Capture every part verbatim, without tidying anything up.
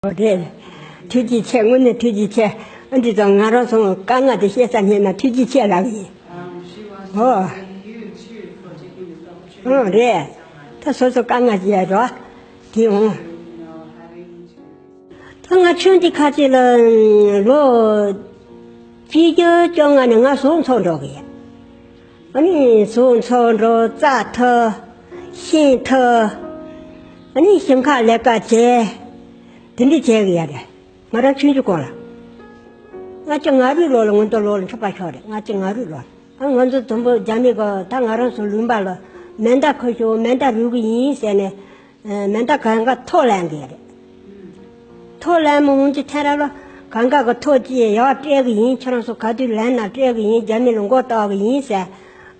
རེད། ཐུགས་རྗེ་ཆེ། དངོས་གནས་ཐུགས་རྗེ་ཆེ། ཨ་འདི་ཙང་ང་རང་ཚོ་དཀའ་ངལ་དེ་བཤད་ས་སྙེད་ན་ཐུགས་རྗེ་ཆེ་ལབ་ཡིན། ཨོ། ཨོ་རེད། ད་སོ་སོ་དཀའ་ངལ་ཡོད་རོ། དེ་འོང་། ད་ང་ཆུང་དུས་ཁ་ཅིག་ལ་ལོ་གཅིག་བརྒྱ་བཅོ་ལྔ་ནས་ང་ཟོག་འཚོ་འགྲོ་གི་ཡོད། ཨ་ནི་ཟོག་འཚོ་འགྲོ། བཙའ་ཐུབ། ཤིང་ཐུབ། ཨ་ནི་ཞིང་ཁ་ལས་ཀ་བྱས། དེ་འདྲ་བྱས་གི་ཡོད་རེད། ང་རང་ཆུང་ཆུང་སྒང་ལ། ལྔ་བཅུ་ང་དྲུག་ལོ་ལ་ང་ཚོ་ལོ་ལ་འཁྲུག་པ་ཤོར་རེད། ལྔ་བཅུ་ང་དྲུག་ལོ་ལ། ཨ་ང་ཚོ་དུམ་བུ་རྒྱ་མི་གི་ད་ང་རང་ཚོ་ལུང་པ་ལ་མེ་མདའ་ཁུར་ཤོག་མེ་མདའ་རུལ་གི་ཡིན་ཟེར་ནས། མེ་མདའ་གང་ག་ཐོག་ལེན་གི་རེད། ཐོག་ལེན་མི་འོང་ཅི་ཐེ་ར་ལོ། གང་ག་གི་ཐོག་ཅི་ཡག་སྤྲད་གི་ཡིན། ཁྱེད་རང་ཚོ་ག་དུས་ལེན་ན་སྤྲད་གི་ཡིན། རྒྱ་མི་ལ་མགོ་བཏགས་གི་ཡིན་ཟེར།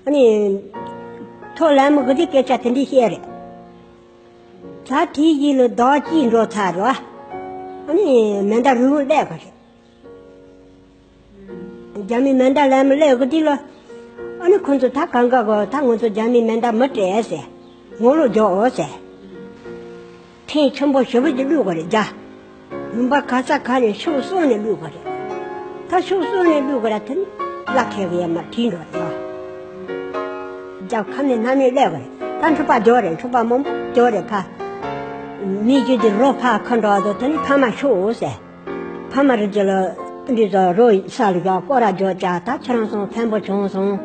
ཨ་ནི་ཐོག་ལེན་མི་གི་དེ་སྐད་ཆ་དེ་འདྲ་བཤད་རེད། ད་དེའི་རྗེས་ལ་ཟླ་གཅིག་འགྲོ་ཚར་རེད་བ། ཨ་ནི་མེ་མདའ་རུལ་སླེབས་གི་རེད། རྒྱ་མི་མེ་མདའ་ལེན་མི་སླེབས་གི་དུས་ལ། ཨ་ནི་ཁོ་ཚོ་ད་གང་ག་གི་ད་ང་ཚོ་རྒྱ་མི་མེ་མདའ་མི་སྤྲད་ཟེར། ངོ་ལོག་རྒྱོབ་འོ་ཟེར། ཐེངས་ཆེན་པོ་ཞེ་པོ་ཅིག་བླུགས་གི་རེད་རྒྱ། ལུང་པ་ག་ས་ག་ནས་ཤུགས་གསོག་ནས་བླུགས་གི་རེད། ད་ཤུགས་གསོག་ནས་བླུགས་གི་ར་དེ་ནི་བླ་ཁེལ་གི་ཡ་མ་བྲིས་འགྲོ་རེད་བ། རྒྱ་ཁ་ནས་སྣ་མེད་སླེབས་གི་རེད། ད་འཁྲུག་པ་རྒྱོབ་རེད། འཁྲུག་པ་མང་པོ་རྒྱོབ་རེད་ཕ། མི་རྒྱུད་དེ་རོ་ཕ་ཁ་འགྲོ་དོ་དེ་ནི་ཕ་མ་ཤོག་འོ་ཟེར། ཕ་མ་རི་རྒྱུད་ལ་འདི་ཚོ་རོ་ས་ལ་བཞག་སྐོར་ར་རྒྱོབ་བྱ། ད་ཁྱེད་རང་ཚོ་ཕན་པོ་བྱུང་སོང་།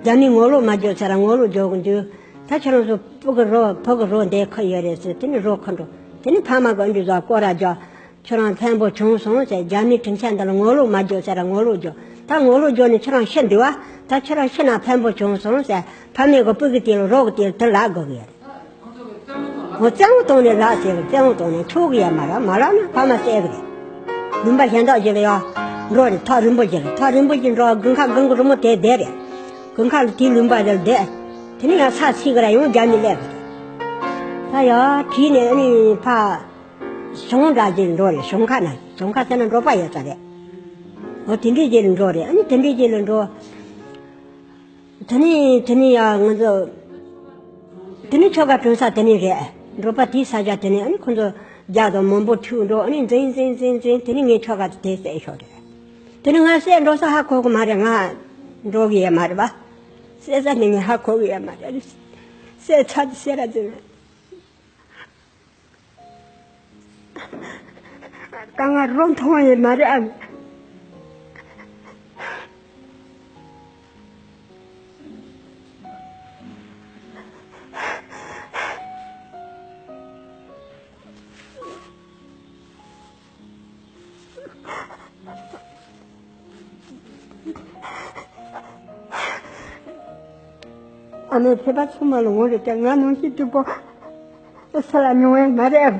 རྒྱ་མི་ངོ་ལོག་མ་རྒྱོབ་ཟེར་ར་ངོ་ལོག་རྒྱོབ་གི་འདུག་ད་ཁྱེད་རང་ཚོ་ཕྲུ་གུ་རོ་ཕྲུ་གུ་རོ་འདི་ཁ་ཡོད་རེད་ཟེར། དེ་ནི་རོ་ཁ་འགྲོ། དེ་ནི་ཕ་མ་གི་འདི་ཚོ་སྐོར་ར་རྒྱོབ། ཁྱོད་རང་ཕན་པོ་བྱུང་སོང་ཟེར། རྒྱ་མི་དྲིན་ཆེན་འདི་ལ་ངོ་ལོག་མ་རྒྱོབ་ཟེར་ར་ངོ་ལོག་རྒྱོབ། ད་ངོ་ལོག་རྒྱོབ་ནི་ཁྱོད་རང་ཤི་འདུག་བ། ད་ཁྱོད་རང་ཤི་ན་ཕན་པོ་བྱུང་སོང་ཟེར། ཕ་མའི་གི་སྤུ་གུ་དེ་ལ་རོགས་གི་དེ་ལ་དེ་ལབ་དགོས་གི་ཡ། འོ་བཙན་པོ་བཏང་ནས་ལབ་ཟེར་གི། བཙན་པོ་བཏང་ནས་ཆོག་གི་ཡ་མ་རེད། མ་ལབ་ན་ཕ་མ་བསད་གི་རེད། ལུང་པ་གཞན་དག་ཅིག་ལ་ཡ་འགྲོ་རེད། ཐག་རིང་པོ་ཅིག་ལ། ཐག་རིང་པོ་ཅིག་འགྲོ། དགུན་ཁ་དགུན་གི་རི་མོ་དེ་བསྡད་རེད། དགུན་ཁ་ལ་དེའི་ལུང་པ་དེ་ལ་བསྡད། དེ་ནས་ཡང་ས་ཚིག་གི་ར་ཡང་རྒྱ་མི་སླེབས་གི་རེད། ད་ཡ་བྲིས་ནས་ཨ་ནི་ཕ། གཞུང་འདྲ་ཅིག་འགྲོ་རེད། གཞུང་ཁ་ན། གཞུང་ཁ་ཟེར་ན་འབྲོག་པ་ཡོད་ས་རེད། འོ་དེ་འདྲའི་རྗེས་ལ་འགྲོ་རེད། ཨ་ནི་དེ་འདྲའི་རྗེས་ལ་འགྲོ། དེ་ནས་དེ་ནས་ཡ་ང་ཚོ། དེ་ནས་ཁྱོ་ག་གྲོངས་ས་དེ་ནས་རེད། འབྲོག་པ་དེའི་ས་ཆ་དེ་ནས་ཨ་ནི་ཁོ་ཚོ་རྒྱ་དང་མང་པོ་ཁྲིད་འགྲོ། ཨ་ནི་འཛིང་འཛིང་འཛིང་འཛིང་། དེ་ནས་ངའི་ཁྱོ་ག་དེ་བསད་ཤོར་རེད། དེ་ནས་ང་བསད་འགྲོ་ས་ཧ་གོ་གི་མ་རེད། ང་འགྲོ་གི་ཡ་མ་རེད་པ། བསད་ས་ནི་ངས་ཧ་གོ་གི་ཡ་མ་རེད། བསད་ཚར་དུས་བསད་ར་འཛིང་། དཀའ་ངལ་རོ་མཐོང་ཡི་མ་རེད་ཨ་མ། ཨ་མའི་ཕེབས་པ་ཚང་མ་ལ་ངོ་རེ་བྱས། ང་ནང་བཞིན་སྡུག་པོ་ས་ལ་མྱོང་ཡ་མ་རེད།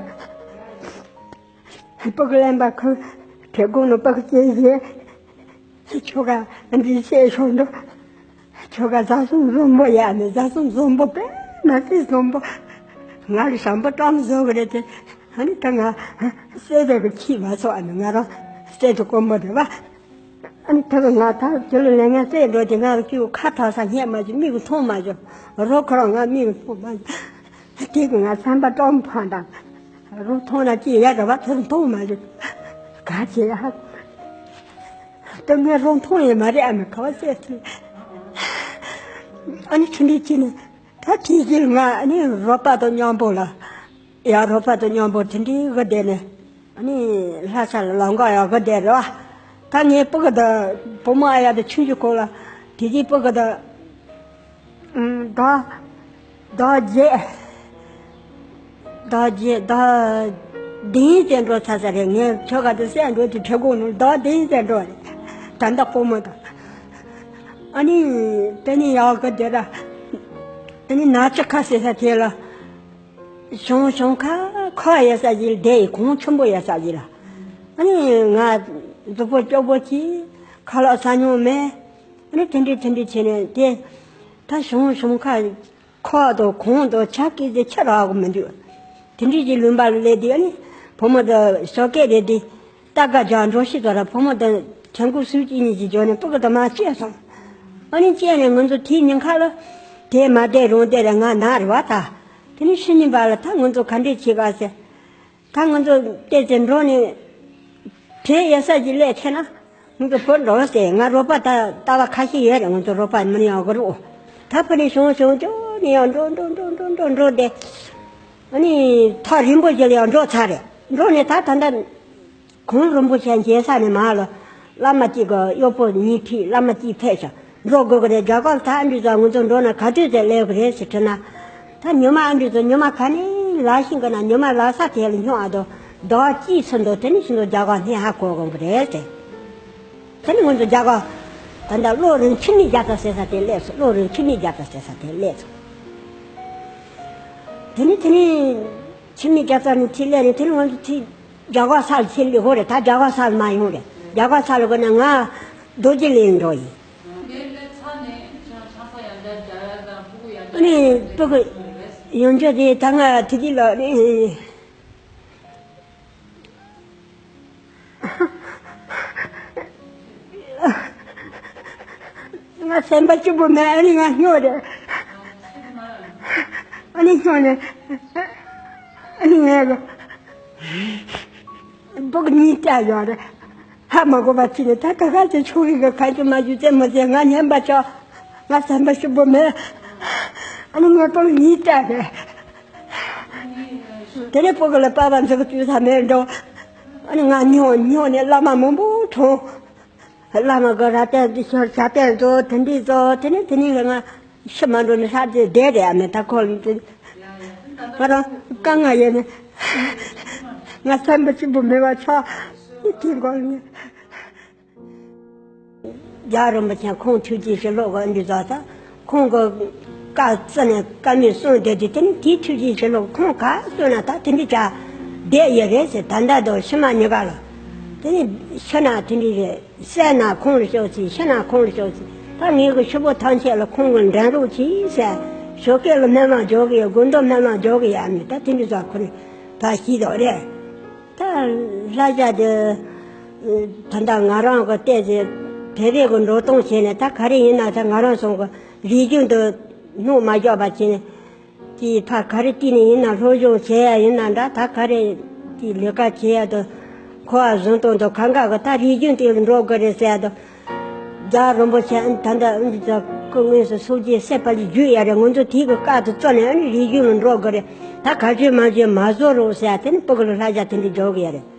སྤུ་གུ་ལེན་པ་ཁུ་བྲེ་གུང་ནང་སྤུ་གུ་སྐྱེས་བཞིན། ཁྱོ་ག་འདི་བཤད་ཤོར་འགྲོ། ཁྱོ་ག་བཟའ་སྲུང་བཟང་པོ་ཡ་ནི་བཟའ་སྲུང་བཟང་པོ་དཔེ་མ་སྲིད་བཟང་པོ། ང་ལ་ཞང་པོ་སྤྲང་བཟོ་གི་རེད་དེ། ཨ་ནི་ད་ང་བསད་པའི་གི་ཁྱི་མ་སོང་། ཨ་ནི་ང་རང་བསད་དུ་དཀོན་པོ་རེད་བ། ཨ་ནི་ད་ང་ད་དེ་ལ་ལས་ངན་བསད་འགྲོ་དེ་ང་ལ་སྐྱིད་པོ་ཁ་དྲག་ས་རྙེད་མ་བྱུང་། མིག་གིས་མཐོང་མ་བྱུང་། རོ་ཁོ་རང་ང་མིག་གིས་མཐོང་མ་བྱུང་། དེ་གི་ང་བསམ་པ་སྤྲང་པོ་དང་རོ་མཐོང་ན་སྐྱིད་ཡ་རེད་བ། དེ་ལ་མཐོང་མ་བྱུང་། ག་བྱེད་ཡ། ད་ངས་རོ་མཐོང་ཡི་མ་རེད། ཨ་མ་ག་བ་བསད་ཐུབ། ཨ་ནི་ཁྲིམས་འདི་ཁྱེར་ནས། ད་ཁྲིམས་ཀྱི་ང་ནི་རོགས་པ་དང་མཉམ་པོ་ལ། ཡང་རོགས་པ་དང་མཉམ་པོ་དེ་འདྲའི་གི་བསྡད་ནས། ཨ་ནི་ལྷ་ས་ལ་ལམ་ཁ་ཡང་གི་བསྡད་རེད་བ། ད་ངའི་སྤུ་གུ་དང་བུ་མོ་ཨ་ཡ་དང་ཆུང་ཆུང་ཁོ་ལ། དེ་རྗེས་སྤུ་གུ་དང་། ཨུམ། ཟླ་ཟླ་བརྒྱད། ཟླ་བརྒྱད་ཟླ་བདུན་ཙམ་འགྲོ་ཚར་ས་རེད། ངས་ཁྱོ་ག་དེ་བསད་འགྲོ་དེ་བྲེ་གུང་ནང་ཟླ་བདུན་ཙམ་འགྲོ་རེད། ད་ལྟ་སྤོ་མོ་དང་། ཨ་ནི་དེ་ནས་ཡག་གི་དེ་ར། དེ་ནས་ནག་ཆུ་ཁ་ཟེར་ས་དེ་ལ། གཞུང་གཞུང་ཁ་ཁ་ཡོད་ས་ཞིག་ལ་བསྡད་ཡི། གོང་ཆེན་པོ་ཡོད་ས་ཞིག་ལ། ཨ་ནི་ང་གཟུགས་པོ་སྐྱོ་པོ་གྱིས་ཁ་ལག་ཟ་མྱོང་མེད། ཨ་ནི་དེ་འདྲས་དེ་འདྲས་བྱས་ནས་དེ། ད་གཞུང་གཞུང་ཁ། ཁ་དང་གོང་དང་ཆ་སྐྱེས་ཏེ་ཆ་རག་གི་མི་འདུག་དེ་འདྲའི་ཅིག་ལུང་པ་ལ་སླེབས་དུས་ཨ་ནི་བུ་མོ་དང་ཞོགས་ཀས་རེད་དེ། རྟ་སྒ་རྒྱག་འགྲོ་ཤི་ཙོ་ར་བུ་མོ་དང་བྲན་ཁུ་སུ་གཅིག་གཉིས་ཀྱིས་འཇོག་ནས་སྤུ་གུ་དང་མར་བཅད་སོང་། ཨ་ནི་བཅད་ནས་ང་ཚོ་དེའི་ཉིན་ཁ་ལ་དེ་མ་བསྡད་རུང་བསྡད་ར་ང་ན་རེད་བ་ད། དེ་ནི་ཤི་ཉིན་པ་ལ་ད་ང་ཚོ་ག་འདྲས་བྱེད་ག་ཟེར། ད་ང་ཚོ་བལྟས་ཚེ་འགྲོ་ནས་བྲེལ་ཡོད་ས་ཅིག་སླེབས་ཆེ་ན། ང་ཚོ་བུ་འགྲོ་ཟེར། ང་རོགས་པ་ད་ལྟ་བ་ཁ་ཤས་ཡོད་རེད། ང་ཚོ་རོགས་པ་མི་ཡང་གི་རོགས། ད་ཕུ་ནས་བྱུང་བྱུང་ཅོ་ནས་ཡང་འགྲོ་འགྲོ་འགྲོ་འགྲོ་འགྲོ་འགྲོ་བསྡད། ཨ་ནི་ཐག་རིང་པོ་ཞིག་ལ་ཡང་འགྲོ་ཚར་རེད། འགྲོ་ནས་ད་ད་ལྟ་གངས་རིན་པོ་ཆེ་མཇལ་ས་ནས་མར་ལ་བླ་མ་གཅིག་གི་གཡོག་པོ་གཉིས་ཁྲིད། བླ་མ་གཅིག་ཕེབས་ཤག་འགྲོ་དགོས་ཀྱི་རེད། རྒྱ་གར་ད་ཨ་འདྲི་ཚོ་ང་ཚོ་འགྲོ་ན་ག་དུས་ཚེ་སླེབས་ཀྱི་རེད་ཟེར་དྲིས་ན། ད་ཉི་མ་ཨ་འདྲི་ཚོ་ཉི་མ་ག་ནས་ལ་ཤིང་གི་ན་ཉི་མ་ལ་ས་དེ་ལ་སྙོག་ཨ་དོ། ཟླ་བ་གཅིག་ཚུན་དུ་དེ་ནས་ཤིན་ཏུ་རྒྱ་གར་སྣེ་ཧ་གོ་དགོས་ཀྱི་རེད་ཟེར། དེ་ནས་ང་ཚོ་རྒྱ་གར་ད་ལྟ་གློག་རིན་ཁྱི་མིག་རྒྱ་ཚ་ཟེར་ས་དེ་སླེབས་སོང་། གློག་རིན་ཁྱི་མིག་རྒྱ་ཚ་ཟེར་ས་དེ་སླེབས་སོང་། དེ་ནས་དེ་ནས་ཁྱི་མིག་རྒྱ་ཚ་ནས་ཁྲིད་སླེབས་ནས་དེ་ནས་ང་ཚོ་ཁྲིད། རྒྱ་གར་ས་ལ་ཁྲིད་ལེ་ཧོ་རེད། ད་རྒྱ་གར་ས་ལ་མ་ཡོང་རེད། རྒྱ་གར་ས་ལ་དགོས་ན་ང་རྡོ་རྗེ་གླིང་འགྲོ་ཡིན། ཨ་ནི་སྤུ་གུ་ཡོང་རྒྱུ་དེ་ད་ང་དེ་དུས་ལ་ནི། ང་སེམས་པ་སྐྱིད་པོ་མེད། ཨ་ནི་ང་སྨྱོ་རེད། ཨ་ནི་སྨྱོ་ནས་ཨ་ནི་ངས་གི་སྤུ་གུ་གཉིས་སྐྲག་ཡོང་རེད། ཧ་མ་གོ་བ་ཅི་ནས་ད་ག་ག་ཅི་ཆུང་རིགས་ཀྱི་ཁ་ཆུ་མ་ཞུ་ཙེ་མོ་ཙེ་ང་ཉན་པ་ཆོག་ང་སེམས་པ་སྐྱིད་པོ་མེད། ཨ་ནི་ངས་སྤུ་གུ་གཉིས་སྐྲག་རེད། དེ་ནས་སྤུ་གུ་ལ་པ་ཕ་འཛུགས་བཅུག་ས་མེད་འགྲོ། ཨ་ནི་ང་སྨྱོ་སྨྱོ་ནས་བླ་མ་མང་པོ་གྲོངས། བླ་མ་གི་ར་ཏན་འདི་ཤོར་ཇ་ཏན་བཟོ་དེ་འདྲས་བཟོ། དེ་ནས་དེ་ནས་ང་ཤི་མ་འགྲོ་ནས་ཧྲ་ཏེ་བསྡད་རེད། ཨ་མས་ད་ཁོ་ང་རང་དཀའ་ངལ་ཡོད་ནས་ང་སེམས་པ་སྐྱིད་པོ་མེད་པ་ཆགས། དེ་འགོར་ནས། རྒྱལ་བ་རིན་པོ་ཆེ་ཁོང་ཐུགས་རྗེ་ཆེ་ལོ་གི་འདི་ཟ་ས། ཁོང་གི་བཀའ་བརྩི་ནས་བཀའ་མོལ་གསུངས་བསྡད་དུས་དེ་ནི་དེའི་ཐུགས་རྗེ་ཆེ་ལོ་ཁོང་ག་གསུངས་ན་ད་དེ་འདྲ་བྱ་བསྡད་ཡོད་རེད་ཟེར། ད་ལྟ་དང་ཕྱི་མ་གཉིས་ཀ་ལ་དེ་ནི་ཤི་ན་དེ་འདྲ་རེད། བསད་ན་ཁོང་ལ་ཤོག་ཅིག་ཤི་ན་ཁོང་ལ་ཤོག་ཅིག་ད་ངེད་ཀྱི་ཕྱུག་པོ་ཐམས་ཅད་ལ་ཁོང་གི་འགྲན་རོགས་གྱིས་ཟེར། ཞོགས་ཀས་ལ་སྨོན་ལམ་འཇོག་གི་ཡོད། དགོང་དྲོ་སྨོན་ལམ་འཇོག་གི་ཡོད། ཨ་ནི་ད་དེ་འདྲ་ཟ་ཁོ་རེ་ད་ཤི་དོག་རེད། ད་ལྷ་བྱ་དེ་ད་ལྟ་ང་རང་གི་བལྟས་ཚེ་བོད་པའི་གི་འགྲོ་སྟངས་བྱས་ནས་ད་ག་རེ་ཡིན་ན་ད་ང་རང་ཚོ་གི་རིག་གཞུང་དུ་སྣུམ་མ་འཇོག་པ་བྱས་ནས་དེ་ཕ་ག་རེ་བལྟས་ནས་ཡིན་ན་སློབ་སྦྱོང་བྱས་ཡ་ཡིན་ན་འདྲ། ད་ག་རེ་དེ་ལས་ཀ་བྱས་ཡ་དང་འཁོར་བ་བཟང་སྟངས་དང་གང་ག་གི་ད་རིག་གཞུང་དེ་ལ་འགྲོ་དགོས་རེད་ཟེར་ཡ་དང་། རྒྱལ་བ་རིན་པོ་ཆེ་ཨ་ནི་ད་ལྟ་ཨ་ནི་ད་སྐུ་དངོས་སུ་སོ་སྐྱེ་སྲིད་པ་ལས་བརྒྱུད་ཡ་རེད། ང་ཚོ་དེ་གི་བཀའ་དང་བརྩོན་ནས་ཨ་ནི་རིག་གཞུང་ལ་འགྲོ་དགོས་རེད། ད་ག་བྱེད་མ་བྱེད་མ་བཟོ་རོགས་ཟེར་ཡ་དེ་ནི་སྤུ་གུ་ལ་ལྷ་བྱ་དེ་འདྲ་འཇོག་གི་ཡ་རེད།